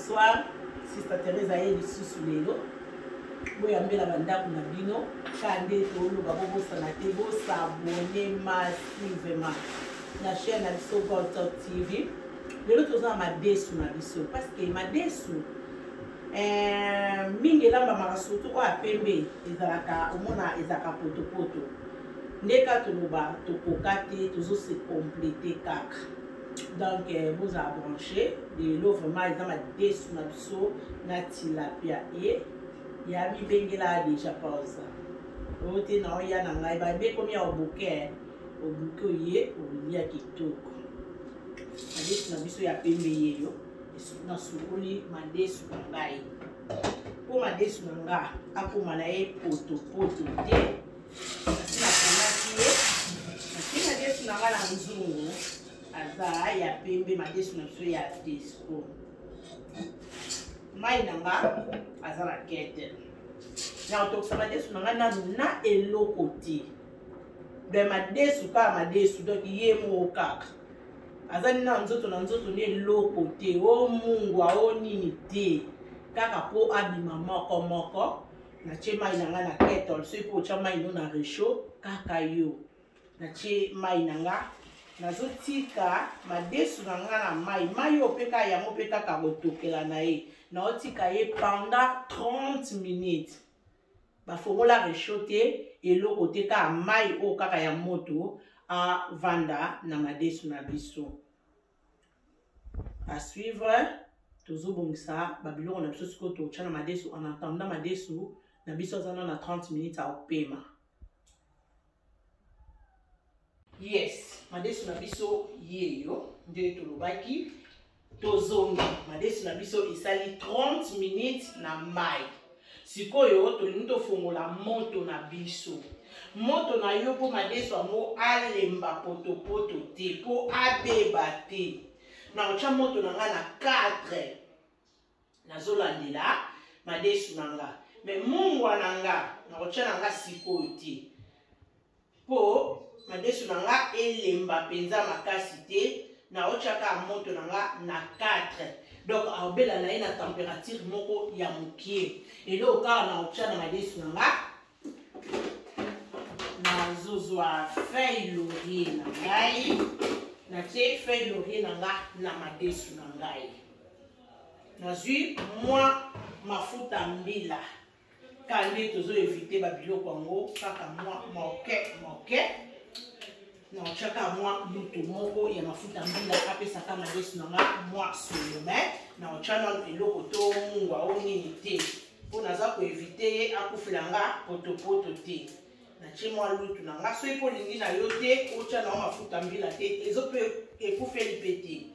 bonsoir. Sister Therese aye lisusu lelo. Boyambela bandako na bino kaka nde toloba bobosana te bosabone massivement na chaîne na biso Gold Top TV. Lelo toza na madesu na biso parce que madesu eh, mingi elambamaka surtout oyo ya pembe ezalaka omona ezalaka potopoto nde kaka toloba tokoka te tozo se complete kaka donc eh, bozala branche lelo vraiment eza madesu na biso na tilapia e ya mibengela deja pausa oyo te na oya na ngai babe ekomi ya obuke obuke oye olia kitoko madesu na biso ya pembe yeyo nasukoli madesu na ngai mpo madesu na nga akoma na ye potopoto te nasi naponaki ye nasi madesu na nga na nzungu aza ya pembe madesu na biso ya tesco mai na nga aza na kete nakotokisa madesu na nga nanu na eloko te donc madesu kaka madesu donc ye moko kaka aza nini na nzoto na nzoto ni eloko te o mungwa o nini te kaka mpo abima moko moko natie mai na nga na kettle soki mpo otya mai no na rechaud kaka yo natie mai na nga nazotika madesu na nga na mai mai oyo mpe kaka yango mpe kaka kotokela na ye naotika ye pendant 30 minutes bafongola rechaud te eloko te kaka mai oyo kaka ya moto avanda na madesu na biso à suivre tozobongisa babiloko na biso sikoyo totya na madesu en attendant madesu na biso aza na 30 minutes akopema yes madesu na biso yeyo nde tolobaki tozongi madesu na biso esali 30 minutes na mai sikoyo tolingi tofongola moto na biso moto na yo mpo madesu yango alemba potopoto te mpo abeba te nakotya moto na ngai na 4 nazolandela madesu na nga me mungwa na nga nakotya na nga sikoyo te mpo madesu na nga elemba mpenza makasi te naotya kaka moto na nga na 4 donc aobela na ye na température moko ya mokie eloko kaka naotya na madesu na nga nazozwa feuille laurier na ngai natie feuille laurier na nga na madesu na ngai nazwi mwa mafuta mbila kaka nde tozo evite babiloko yango kaka mwa moke moke naotyaka mwa lutu moko ya mafuta mbila apesaka madesu na nga mwa solo me naotya nano eloko to mungwa o nini te mpo naza koevite ye akufela nga potopoto te natie mwa lutu na nga soki mpo olingi na yo te otya na yo mafuta mbila te ezo mpe ekufeli mpe te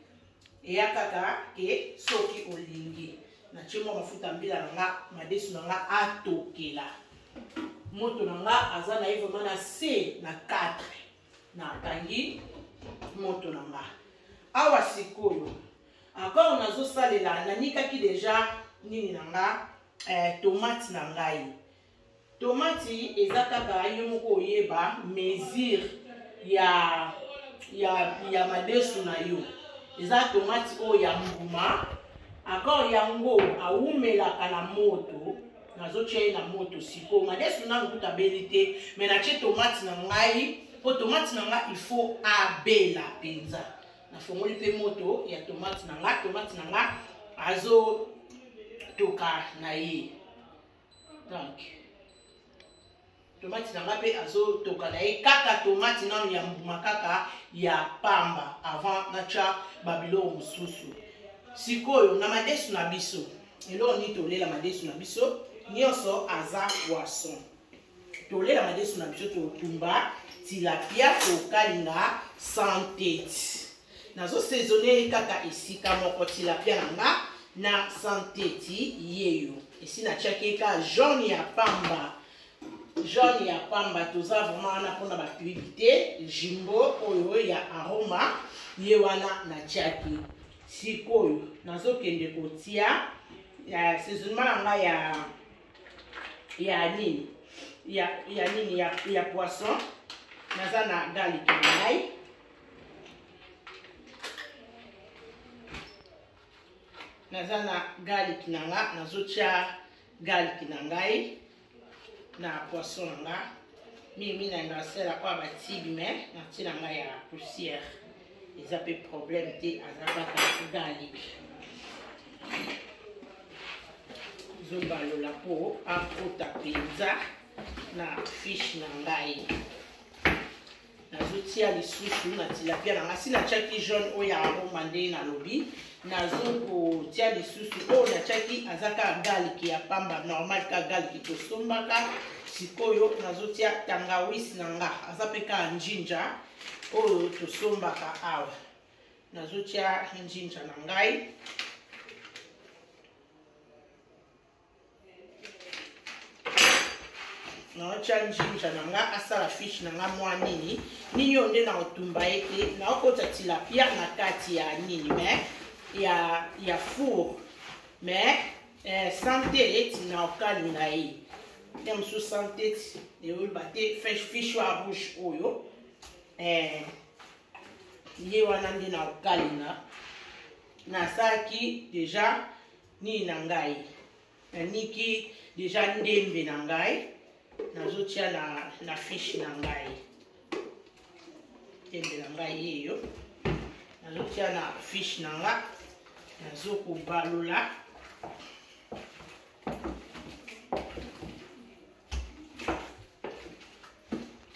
eya kaka ke soki olingi natie mwa mafuta mbila na nga madesu na nga atokela moto na nga aza na ye vraiment na se na 4 nakangi moto na nga awa sikoyo encore nazosalela nanikaki deja nini na nga eh, tomate na ngai Tomati eza kaka yo moko oyeba mesure ya ya ya madesu na yo. Eza tomati oyo ya mbuma. Accord yango awumelaka na moto. Nazotia ye na moto sikoyo. Madesu nanu kutu abeli te, mais natie tomati na ngai po tomati na ngai il faut abela penza. Nafongoli pe moto ya tomati na ngai, tomati na ngai azo toka na ye. Donc, tomati na nga mpe azotoka na ye kaka tomati nanu ya mbuma kaka ya pamba avant natya babiloko mosusu. Sikoyo na madesu na biso, eloko nini tolela madesu na biso nyonso aza poisson. Tolela madesu na biso, totumba tilapia, tokalinga sans tete. Nazo saisonner ye kaka esika moko tilapia na nga na sans tete yeyo. Esi natiaki ye kaka jaune ya pamba. Jaune ya pamba toza vraiment wana mpona ba pub te. Jumbo oyo ya aroma ye wana natiaki. Sikoyo nazokende kotia ya saisonnement na nga ya ya nini ya ya nini ya, ya poisson. Naza na garlic na ngai. Naza na garlic na nga, nazotia garlic na ngai na poisson na nga. Mingi na nga sala oyo batibi me natie na ngai ya poussière. Eza pe problème te, aza kaka garlic. Zobalola po akota mpenza na fiche na ngai. Nazotia lisusu na tilapia na ngai, si natiaki jaune oyo ya aroma nde nalobi, nazokotia lisusu oyo natiaki aza kaka garlic ya pamba normal, kaka garlic tosombaka. Sikoyo nazotia tangawisi na nga, aza pe kaka njinja oyo tosombaka awa. Nazotia njinja na ngai. Naotya njinja na nga asala fiche na nga mwa nini nini oyo nde nakotumba ye te, naokota tilapia na kati ya nini me ya four me sans te eti naokalinga ye te mosusu sans te eyoba te fiche wa rouge oyo ye wana nde naokalinga. Nasalaki deja nini na ngai, naniki deja ndembe na ngai, nazotia na fiche na ngai ndembe na ngai yeyo, nazotia na fiche na nga, nazokobalola.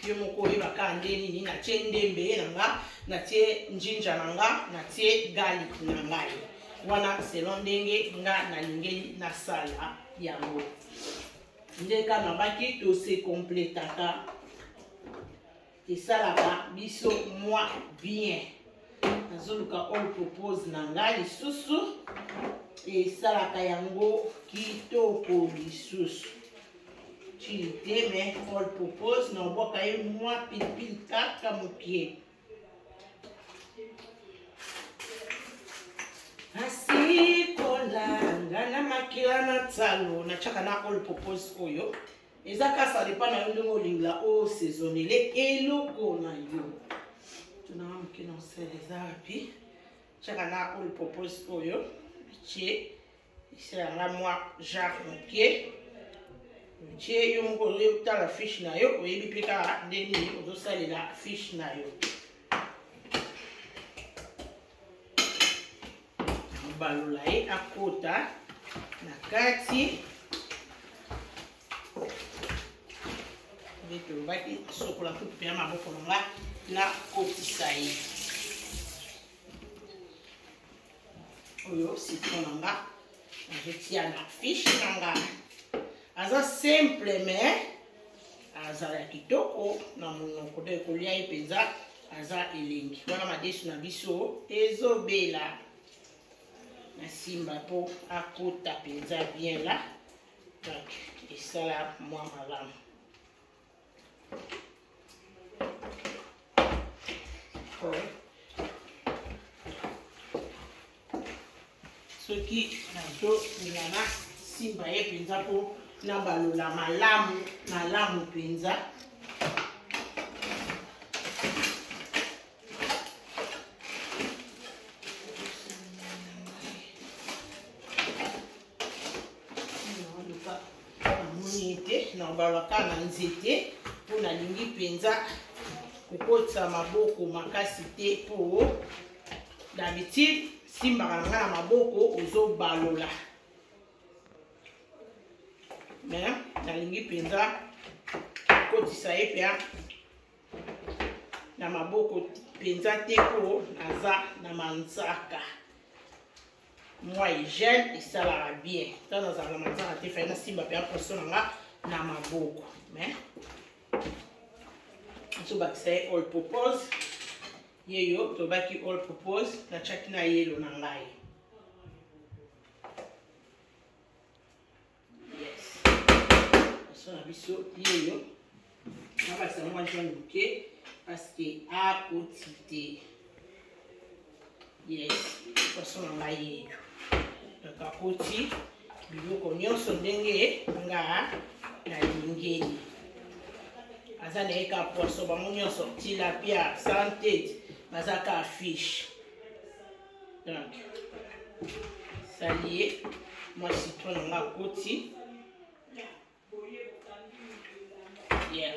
Yo moko oyebaka nde nini. Natie ndembe na nga, natie njinja na nga, natie garlic na ngai wana selon ndenge nga nalingeli nasala yango. Nde kaka nabaki tose completaka, esalaka biso mwa bien. Nazoluka all propose na ngai lisusu, esalaka yango kitoko lisusu. Chili te me all propose na obwaka ye mwa pilipili kaka mokie. Asikolanga na makila na tsalo, natiaka na all propose oyo. Eza kasa depa na yo ndenge olingela osaisonnele eloko na yo. Tunanga moke na osala eza wapi? Tiaka na all propose oyo, tie esalanga mwa genre moke. Tie yo moko ozotala fiche na yo, oyebi mpe kaka ndenge nini ozosalela fiche na yo. Balola ye akota na kati. Nde tolobaki sokola kutu mpe ya maboko na nga nakotisa ye. Oyo citron na nga nazotia na fiche na nga. Aza simple mais azala kitoko na monoko, donc kolia ye mpenza aza elengi. Wana madesu na biso ezobela na simba po akota mpenza bien la, donc esala mwa malamu. Soki nazolinga na simba ye mpenza mpo na balola malamu malamu mpenza. Namoni ete nabalaka na nzete mpo nalingi mpenza kokotisa maboko makasi te, mpo d'habitude simbaka na ngai na maboko ozobalola, mais nalingi mpenza kokotisa ye mpe na maboko mpenza te mpo naza na manzaka. Mwa hygiène esalaka bien. Ntango nazala na manzaka te, fai nasimba mpe poisson na nga na maboko, mais nazobakisa ye all purpose. Yeyo tobaki all purpose, natiaki na yelo na ngai. Yes, poisson na biso yeyo, nabakisa mwa jaune moke parce que akoti te. Yes, poisson na ngai yeyo, donc akoti biloko nyonso ndenge nga nalingeli. Aza na ye ka poisson, bango nyonso tilapia sans tête, baza ka fiche. Donc Nasali ye mwa citron na nga akoti. Yeah.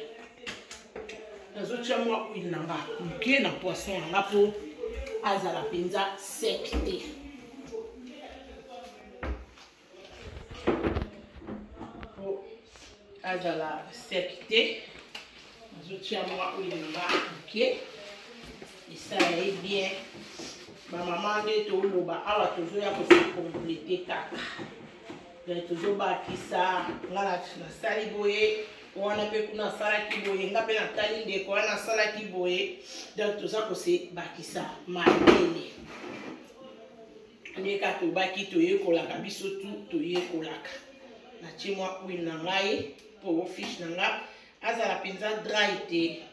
Nazotia mwa huile na nga moke na poisson na nga mpo azala mpenza sec te. Mpo azala sec te, nazotia mwa huile na nga moke, esala ye bien. Bamama nde toloba awa, tozoya kose complete kaka, tozobakisa. Nga nasali boye wana, mpe kuna asalaki boye, nga mpe natali ndeko wana asalaki boye, donc toza kose bakisa mayele. Nde kaka tobaki, toyekolaka biso tu, toyekolaka. Natie mwa huile na ngai mpo fiche na nga azala mpenza dry te.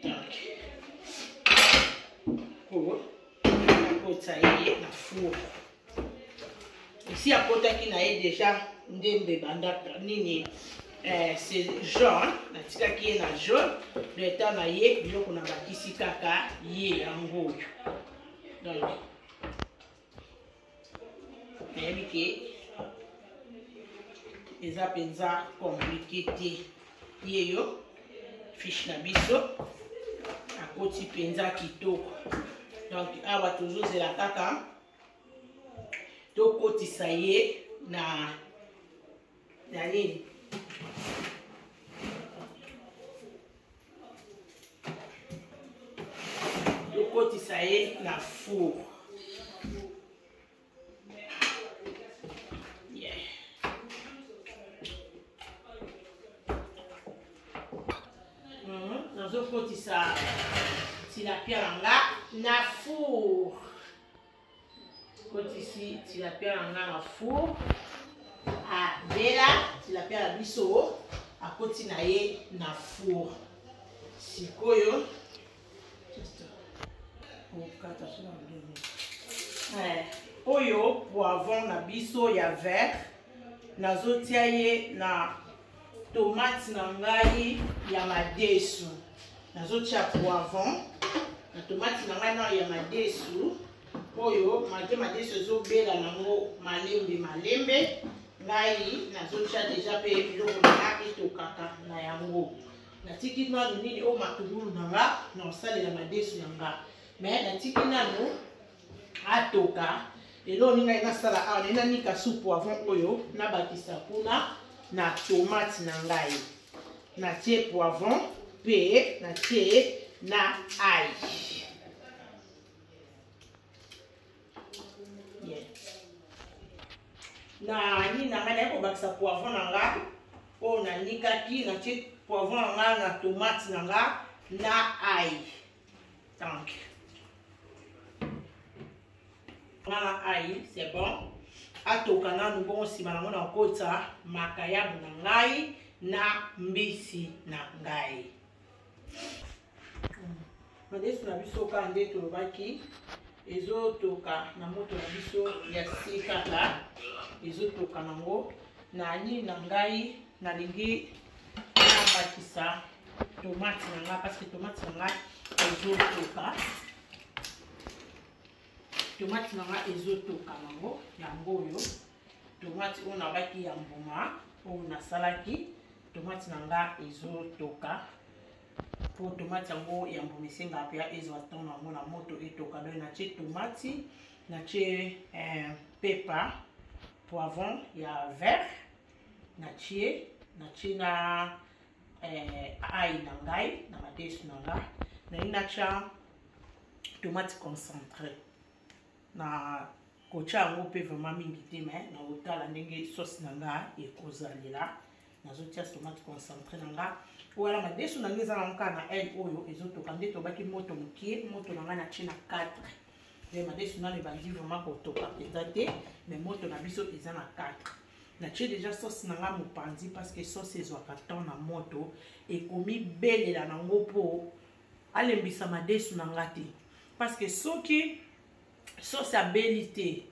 Donc po nakotisa ye na four, esi akotaki na ye deja ndembe banda nini, c'est jaune, natikaki ye na jaune leta na ye. Biloko nabakisi kaka ye yango oyo. Donc nayebi ke eza mpenza compliqué te. Ye yo fiche na biso akoti mpenza kitoko. Donc awa tozozela kaka tokotisa ye na nini, tokotisa ye na four. Yeah. Nazokotisa tilapia na nga na four. Kotisi tilapia na nga na four, abela tilapia na biso akoti na ye na four. Sikoyo okata oyo poivron na biso ya vert, nazotia ye na tomate na ngai ya madesu. Nazotia poivron na tomate na ngai na ya madesu oyo, malgré madesu ezobela nango malembe malembe, ngai nazotia deja mpe biloko na nga etokaka na yango. Natiki nanu nini oyo matungulu na nga na kosalela madesu na nga, me natiki nanu atoka. Eloko nini ngai nasala awa, naye nanika su poivron oyo nabakisa kuna na tomate na ngai. Natie poivron mpe natie na ail. Yeah. Na nini na ngai, naye kobakisa poivron na nga oyo nanikaki. Natie poivron na nga na tomate na nga na ail. Donc nga na ail, c'est bon, atoka nanu bongo. Nsima nango nakotisa makayabu na ngai na mbisi na ngai. Madesu na biso kaka nde tolobaki, ezotoka na moto na biso ya se, kaka ezotoka nango na nini na ngai. Nalingi nabakisa tomate na ngai parce que tomate na ngai ezotoka, tomate na ngai ezotoka nango. Yango oyo tomate oyo nabaki ya mbuma oyo nasalaki, tomate na ngai ezotoka, po tomate yango ya mbuma esengaka mpe ezwa temps nango na moto etoka. Donc natie tomate, natie pepa, poivron ya vert, natie na ail na ngai na madesu na ngai. Nalingi natya tomate concentré na kotia yango mpe vraiment mingi te, mais na kotala ndenge sauce na nga ekozalela. Nazotia tomate concentré na nga wana. Madesu na nga eza nango kaka na aile oyo ezotoka nde tobaki moto mokie. Moto na ngai natie na 4 nde madesu nano ebandi vraiment kotoka mpenza te, mais moto na biso eza na 4. Natie déjà sauce na nga mopanzi parce que sauce ezwaka temps na moto, ekomi belela nango mpo alembisa madesu na nga te, parce que soki sauce abeli te,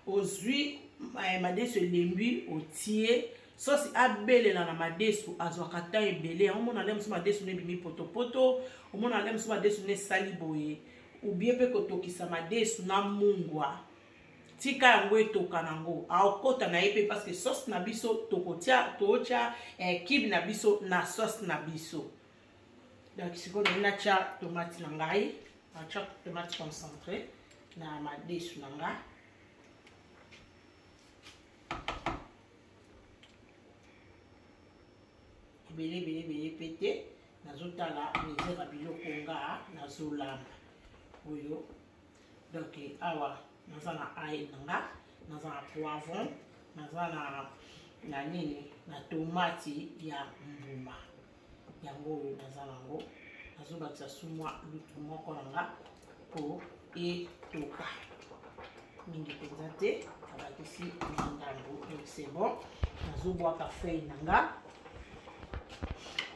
ozwi madesu elembi, otie sauce abelela na madesu, azwaka temps ebele. Yango omona le mosusu madesu ne ebimi potopoto, omona le mosusu madesu ne esali boye, ubie mpe kotokisa madesu na mungwa. Tika yango etoka nango, aokota na ye mpe, parce que sauce na biso tokotia, tootya kibe na biso na sauce na biso. Donc sikoyo naye natya tomate na ngai, natya tomate concentré na madesu na nga. Ebele ebele ebele mpe te, nazotala mesure ya biloko nga nazolamba oyo. Donc awa naza na ail na nga, naza na poivron, naza na nini, na tomati ya mbuma yango oyo naza nango. Nazobakisa su mwa lutu moko na nga po etoka mingi mpenza te, nabakisi mwa ndambo. Donc c'est bon, nazobwaka feuille na nga,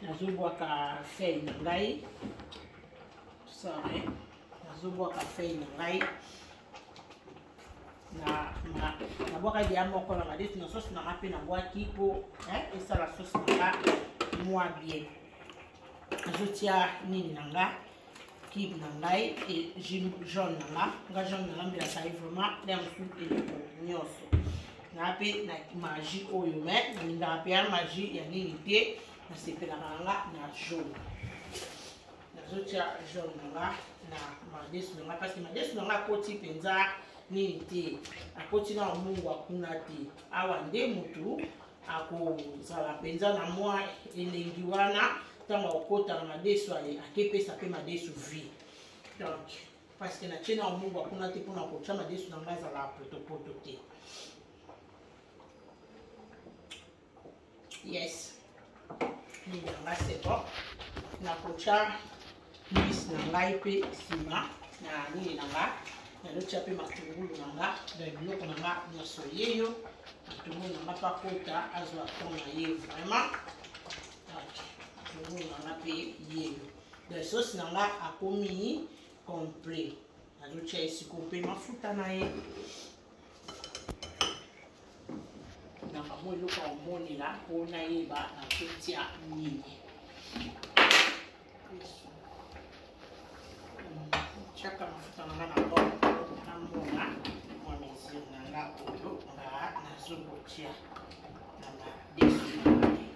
nazobwaka feuille na ngai, sorry, nazobwaka feuille na ngai. Nabwaka deya moko na madesu na sauce na nga mpe nabwaki mpo esala sauce na nga mwa bien. Nazotia nini na nga, kibe na ngai e jaune na nga. Nga jaune na nga mbelaka ye vraiment ya mosusu eloko nyonso na mpe na magie oyo, mais nalingaka mpe ya magie ya nini te, nasepelaka na nga na jaune. Nazotia jaune na nga na madesu na nga, parce que madesu na nga akoti mpenza nini te, akoti na mungwa kuna te. Awa nde mutu akozala mpenza na mwa elengi wana ntango akokota na madesu, ale akepesa mpe madesu vie. Donc parce que natie na mungwa kuna te mpona kotia madesu na nga azala potopoto te. Yes, nini na nga, c'est bon. Nakotya mbisi na ngai mpe nsima na nini na nga, nazotia mpe matungulu na nga na biloko na nga nyonso yeyo. Matungulu na nga mpe akota, azwa temps na ye vraiment. Donc matungulu na nga mpe yeyo, donc sauce na nga akomi complet. Nazotia ye sikoyo mpe mafuta na ye na bango, eloko ya komonela mpo nayeba nazotia nini. Tiaka mafuta na nga na bol, namona mwa mesure na nga oyo nga nazokotia na madesu na ngai.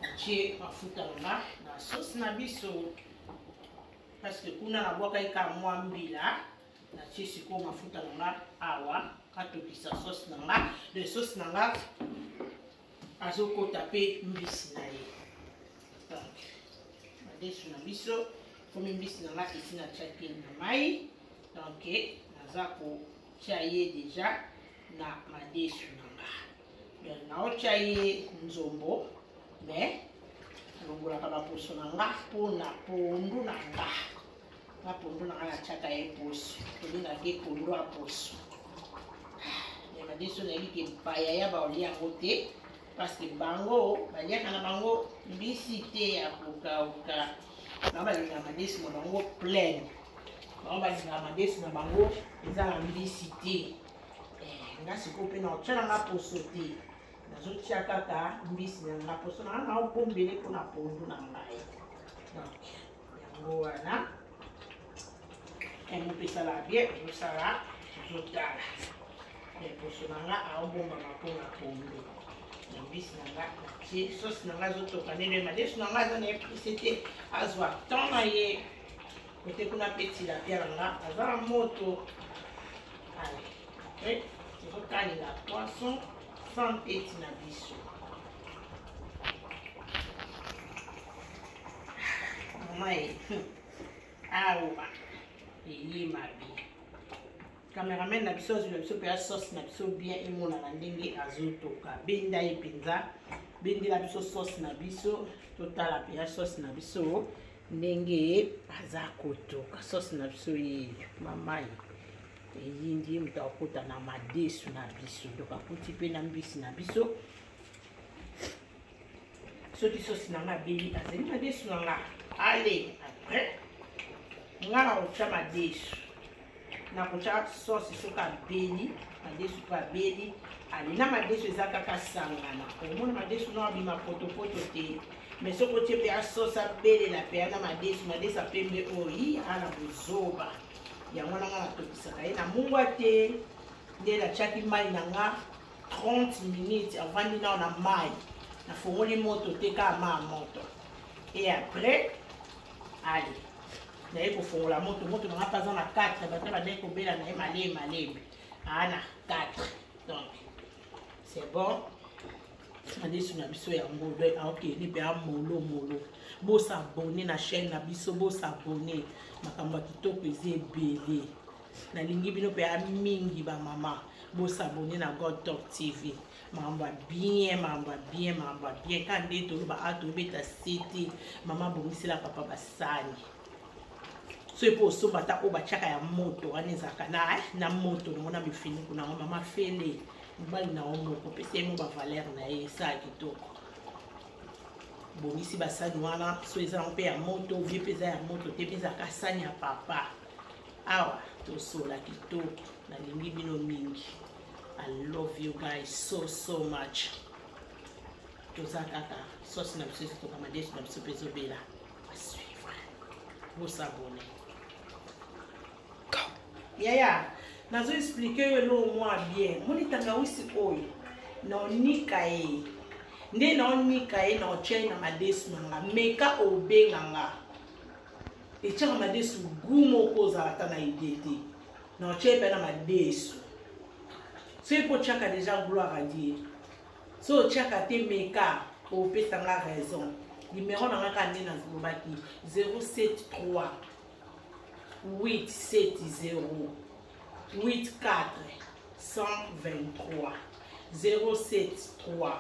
Natie mafuta na nga na sauce na biso, parce que kuna nabwakaki ka mwa mbila. Natie sikoyo mafuta na nga awa, katokisa sauce na nga. De sauce na nga azokota mpe mbisi na ye. Donc madesu na biso komi, mbisi na nga esi natiaki na mai, donc naza kotia ye deja na madesu na nga. Donc naotia ye nzombo, mais nalongolaka baposo na nga mpona pondu na nga. Na pondu na nga natiaka ye poso, tolingaka ye pondu ya poso. Me madesu nayebi ke bayaya baolia yango te, parce que bango baliaka na bango mbisi te ya kokauka. Bango balingaka madesu na bango pleine, bango balingaka madesu na bango eza na mbisi te. Nga sikoyo mpe naotya na nga poso te, nazotia kaka mbisi na nga. Poso na nga naobombele mpona pondu na ngai. Donc yango wana yango mpe esala bien, ozosala, ozotala poso na nga aobombama mpona pondu na mbisi na nga. Natie sauce na nga, azotoka ndenge madesu na nga aza na ye presse te, azwa temps na ye. Kote kuna mpe tilapia na nga aza na moto. Ale, après tozokalinga poisson sans tete na biso. Mama ye awa eye mabe, cameraman na biso azwi na biso mpe ya sauce na biso bien emonana ndenge azotoka. Benda ye mpenza, bendela biso sauce na biso, totala mpe ya sauce na biso ndenge aza kotoka. Sauce na biso yeyo, mama ye eyindi ye, moto akota na madesu na biso. Donc akoti mpe na mbisi na biso. Soki sauce na nga abeli, azali madesu na nga. Ale, après nga na kotya madesu, nakotya sauce. Soki abeli madesu mpe abeli, ale na madesu eza kaka sangana, omona madesu na abima potopoto te. Mais soki otie mpe asauce, abelela mpe na madesu, madesu apembe oyo ana bozoba. Yango wana nga natokisaka ye na mungwa te. Nde natiaki mai na nga 30 minutes, avandi nao na mai, nafongoli moto te, kaka mai ya moto. Et après, allez, naye kofongola moto. Moto na nga mpe aza na 4, bato bandaki kobela na ye malembe malembe, aa na 4. Donc c'est bon. Madesu na biso yango aokende mpe amolo molo. Bosabone na chaîne na biso, bosabone, makambo ya kitoko eza ebele. Nalingi bino mpe ya mingi bamama, bosabone na God Talk TV. Makambo ya bien, makambo ya bien, makambo ya bien. Ka nde toloba a tobeta sete, mama abongisela papa basani. Soki mpo osomba ata oyo batiaka ya moto wana, ezalaka na moto nango na mifinuku nango. Mama fele mobali na yo moko, pesa ye mo bavaleur na ye, esala kitoko. Bongisi basani wana, so eza yango mpe ya moto vie mpe eza ya moto te, mpe ezalaka sani ya papa. Awa tosola kitoko. Nalingi bino mingi. I love you guys so so much. Toza kaka sauce na biso ezotoka, madesu na biso mpe ezobela. À suivre, bosabone. Yaya, nazo explike yo eloko mwa bien. Moni tangawisi oyo naonika ye, nde naonika ye, naotya ye na madesu na nga. Meka obenga nga, etiaka madesu gu moko ozala ata na ide te. Naotya ye mpe na madesu. Soki mpo otyaka deja, gloire à Dieu. So otyaka te, meka, opesa nga raison. Numero na nga kaka nde nalobaki, 073 870 84 123, 073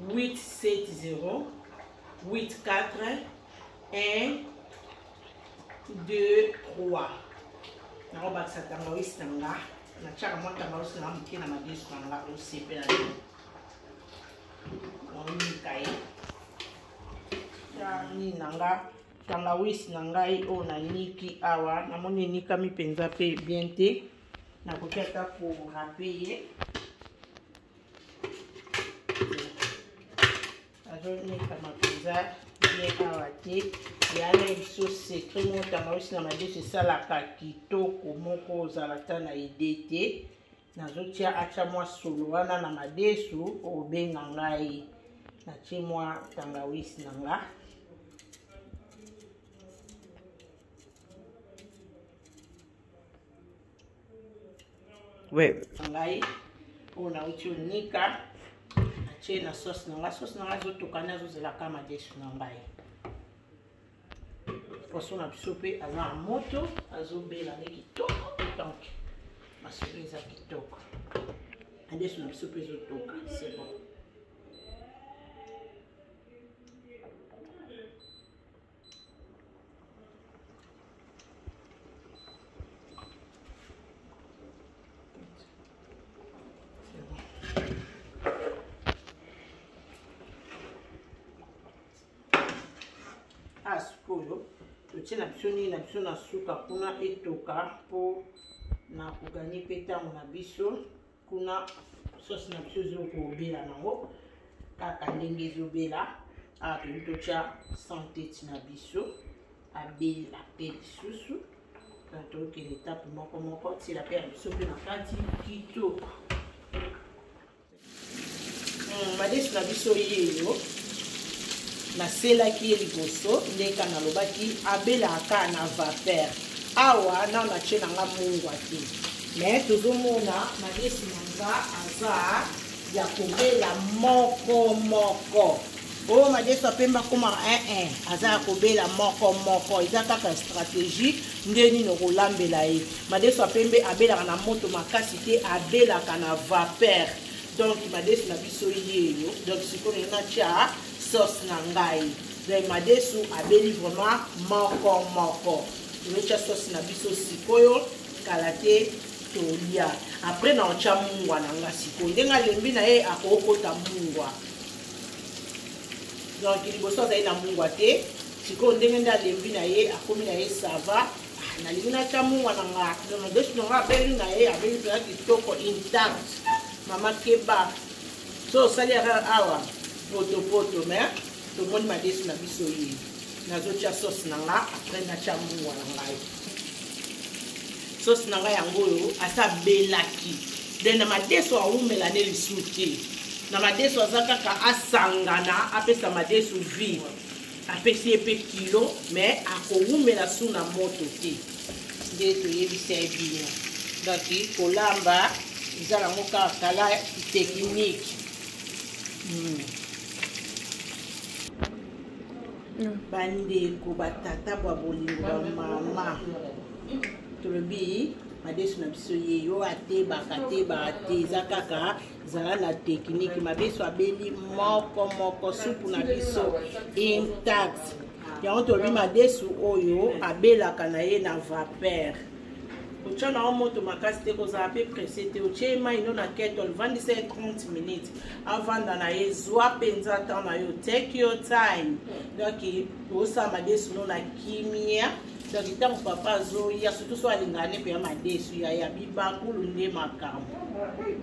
870 84 1 2 3. Nakobakisa tangawisi na nga, natiaka mwa tangawisi na nga moke na madesu na nga. Osepela nini, naonika ye nini na nga, tangawisi na ngai oyo naniki awa. Namoni enikami mpenza mpe bien te, nakoki ata korape ye. Azonikama mpenza bien awa te. Yana biso secret moko, tangawisi na madesu esalaka kitoko moko ozala ata na ide te. Nazotia atya mwa solo wana na madesu, obenga ngai. Natie mwa tangawisi na nga. Ngai oyo nauti onika, natie na sauce na nga. Sauce na nga ezotokani, azozelaka madesu na ngai. Poisson na biso mpe aza na moto, azobela nde kitoko. Donc masolo eza kitoko, madesu na biso mpe ezotoka, c'est bon. Ah, sikoyo totie na biso nini na biso na suka kuna etoka mpo na koganye mpe ntango na biso kuna. Sauce na biso ezokobela nango kaka ndenge ezobela awa, tolingi totya sans-tête na biso abela mpe lisusu. Tokende etape moko moko, tiela mpe ya biso mpe na kati kitoko. Madesu na biso yeyo, naselaki ye liboso ndeka nalobaki abelaka kaka na vapeur. Awa nano natie na nga mungwa te, mais tozomona madesu na nga aza ya kobela moko moko. Oyo madesu apemba akoma 1 aza ya kobela moko moko. Eza kaka stratégie nde nini okolambela ye. Madesu apembe abelaka na moto makasi te, abelaka na vapeur. Donc madesu na biso yeyo. Donc sikoyo natia sauce na ngai. Donc madesu abeli vraiment moko moko. Tozotia sauce na biso sikoyo, kala te tolia. Après na otya mungwa na nga sikoyo, ndenge alembi na ye akokota mungwa. Donc liboso azali na mungwa te, sikoyo ndenge nde alembi na ye, akomi na ye sava, nalingi natya mungwa na nga. Donc madesu na nga abeli na ye, abeli mpenza kitoko intact. Mama keba, so osali erreur awa, potopoto. Mais tomoni madesu na biso ye, nazotya sauce na nga, après natya mungwa na ngai. Sauce na ngai yango oyo asa abelaki. Donc na madeso awumela ne lisusu te. Na madeso aza kaka asangana apesa madeso vie. Apesi ye mpe kilo mais akowumela su na moto te. Nde toyebisa ye bino. Donc kolamba eza nango kaka kala technique. Bandeko batata bwa bolingo ba mama tolobi madesu na biso ye yo atebaka tebaka te eza kaka zala na teknike mabesu abeli moko moko supu na biso intact yango tolobi madesu oyo abelaka na ye na vapeur otya na yo moto makasi te kozala mpe presse te otye ye mai no na kettle vandisa ye 30 minutes avanda na ye zwa mpenza temps na yo take your time donc osala madesu no na kimia donc ntango papa azoya surtout so alingaka ne mpe ya madesu ya ya bibakulu nde makambo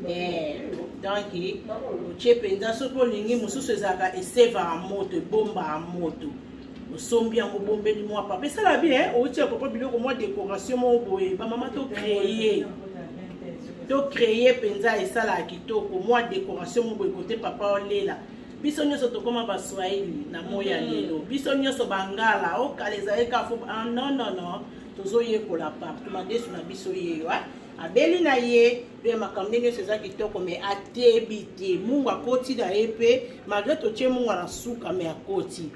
eh, donc otie mpenza soki olingi mosusu ezalaka esevaka moto ebombaka moto osombi yango obombeli mwa papa esala bien otia papa biloko mwa décoration moko boye bamama to créer to créer mpenza esalaka kitoko mwa décoration moko boye kote papa olela biso nyonso tokoma baswahili na moi ya lelo biso nyonso bangala okala ezali ka fo ah, non non non tozoyekola partout madesu na biso yeyo abeli na ye mpe makambo nde nyonso eza kitoko me atebi te mungu akoti na ye mpe malgre totie mungu na suka me akoti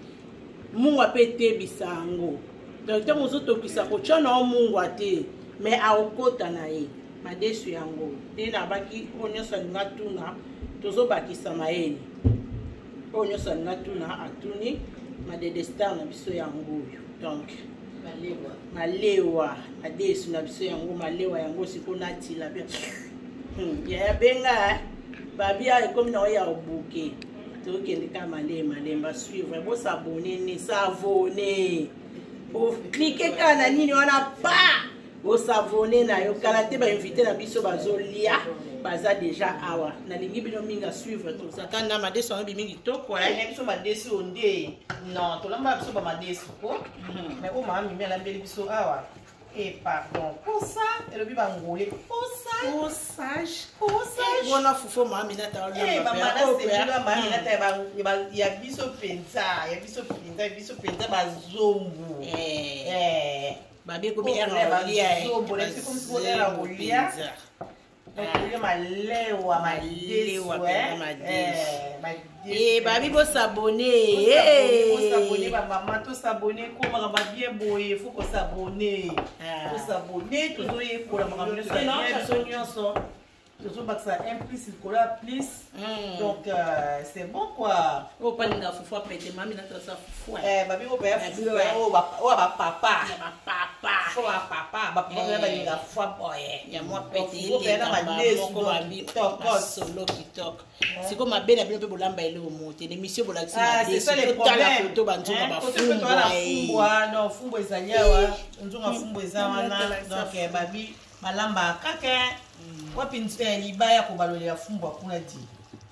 mungwa mpe etebisa yango donc ntango ozotokisa kotya na yo mungwa te me akokota na ye madesu yango nde nabaki oyo nyonso alinga tuna tozobakisa mayele oyo nyonso alinga tuna atuni madede star na biso yango oyo donc malewa madesu na biso yango malewa yango sikoyo natila bia yaya benga babia ekomi na oyo ya obuke tokende kaka maleye malemba suivre bosabone ne savone oklike kaka na nini wana pa bosavone na yo kala te bainvite na biso bazolia baza deja awa nalingi bino mingi a suivre tozaka na madesu yango ebimi kitoko eh. biso madesu oyo nde non tolamba biso bamadesu ko mais oyo mama mimi alambeli biso awa Eh pardon, posa elobi bangole posa posage posage wana fufu mama minata eh mama na sepela mama minata ya ya biso penza ya biso penza ya biso penza bazombo eh eh babe komi era kolia bazombo na biso komi era kolia kolia malewa malewa penza madesu eh babi bosabone bosabone bamama tosabone ko makambo ya bien boye fo kosabone tosabone tozoyekola makambo nyonso ya bien biso nyonso tozobakisa un plus likolo ya plus donc euh, c'est bon quoi oyo palinga fufu apete mami natasa fufu babi oyo paya fufu oyo bapapa bapapa fufu bapapa bapapa balinga fufu boye ya mwa pete eleka moko babi solo kitoko sikoyo mabe na bino mpe bolamba eloko moko te na émission bolakisi mabe koto banzonga bafumbwa non fumbwa ezali awa nzonga fumbwa eza wana donc babi balamba kaka wapi libaya kobalolela fumbwa kuna di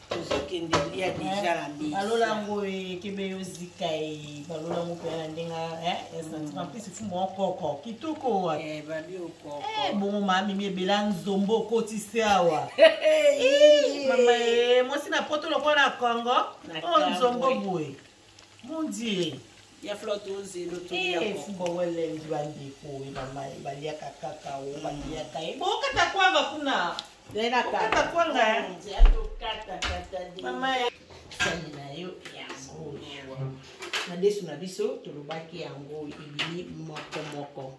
tozokende lia deja na mbisi balola yango ekebe yo zika e balola yango mpenza na ndenge ya sentiment mpesi fumbwa okoko kitoko wapi babi okoko bongo mamimi ebela nzombo okotisi awa mama mwasi na poto lokola na congo oyo nzombo boye mon dieu ya flo tozelo fumbwa welengi bandeko mama baliaka kaka o baliaka ye bokata kwanga kuna okata kwanga mama sani na yo yango oyo madesu na biso tolobaki yango ebimi moko moko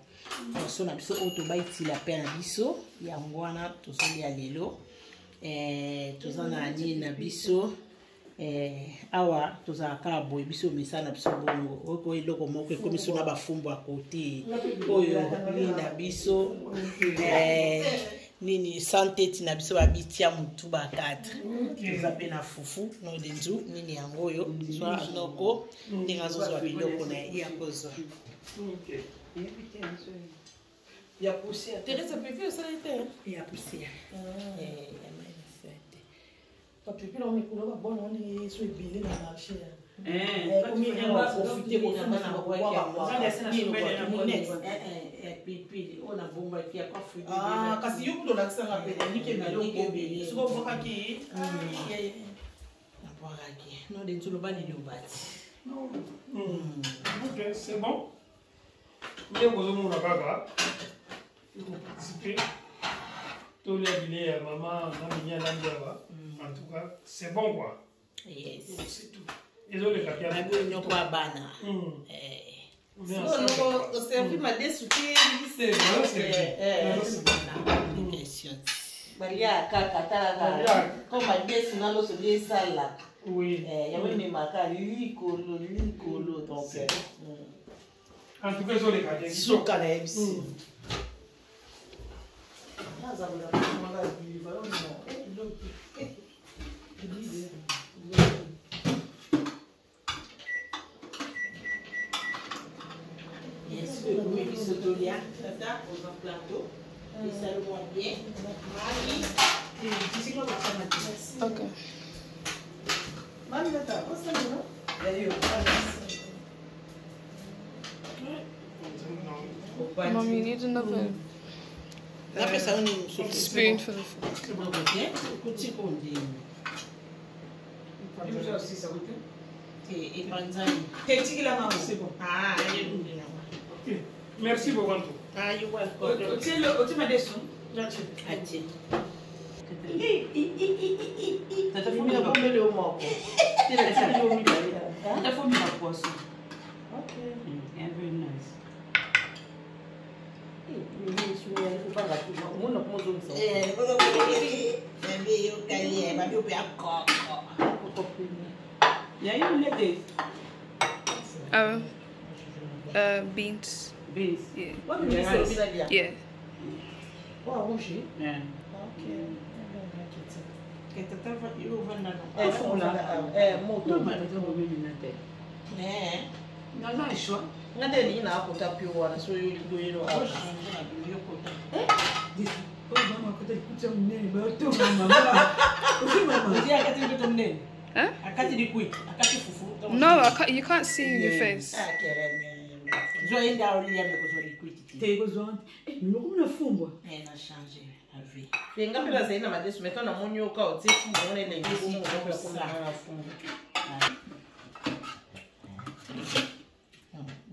poisson na biso oyo tobai tilapia na biso yango wana tozolia lelo eh, toza na nini na biso eh, awa tozalaka kaka boye biso misala na biso bongo oko eloko moko ekomi so na bafumbu ya kote oyo nini na biso eh, nini santeti na biso babitia motu ba 4 toza mpe na fufu no denzu nini yango oyo zwa noko ndenge azozwa biloko na ye ya kozwa ya poussière Teresa pipi osali te ya poussière ya mai bapipila ngo mikolo babona ngo ndenge so ebele na marché. Pilipili oyo nabombaki ya kasi yo kutu olakisanga mpe nike biloko ebele soki obwakaki. Nabwakaki no de nzoloba liloba ti. Ok, c'est bon. Nde bozomona kaka ekoparticipe tolia bilei ya mama na mini alambi awa. En tout cas, c'est bon quoi. Yes. C'est tout, ezoleka bien. Babi nyoko ya bana. Sikoyo oservi madesu te? Question. Balia kaka, talaka ko madesu na loso nde esalaka. Oui. Yango ememaka likolo likolo, donc En tout cas, ezoleka bien. Suka na yebisi. Yes, ekomi biso tolia. Tata oza plateau, esalomwa bien mami. Ok. Mami tata, osalino yayo. Mom, you need another Napesa yo nini mosusu? spoon for the fork. Te, okuti kondimi te, epanzani. Tetikilanga. C'est bon. Ah, yelundi nango. Ok. Merci beaucoup Anto. Ah, you welcome. Otie madesu. Atie. Tata. Nabombeli yo moko. Tata, faut mila poisson. Ok. Very nice. Omona kuma ozongisa. Babi yokali, babi ope akoko. Ya yo lete. Oh. Beans. Beans. Yeah. Wabi? Yeah. Wa rouge. Yeah. Tata yo ovanda. Moto. Moto. Naza choix. Nga nde elingi na akota pio wana so yo olingi oyelo awa. Akati ndoto munene. Huh? Akati likwiti, akati fufu. No, I can't, you can't see in your face. Zwa ye nde aolia me kozwa likwiti te. Te kozwa miloko muna fumbwa. Na change na vie. Te, nga mpe nazali na madesu mai to namoni yoka otie fumu wana elengi. Fumu.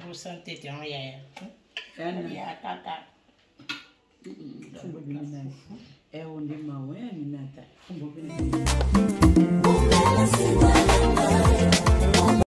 Bosante te yango yaya ya kaka. Fumbwa binina ewo nde mawe ya minata fumbwa.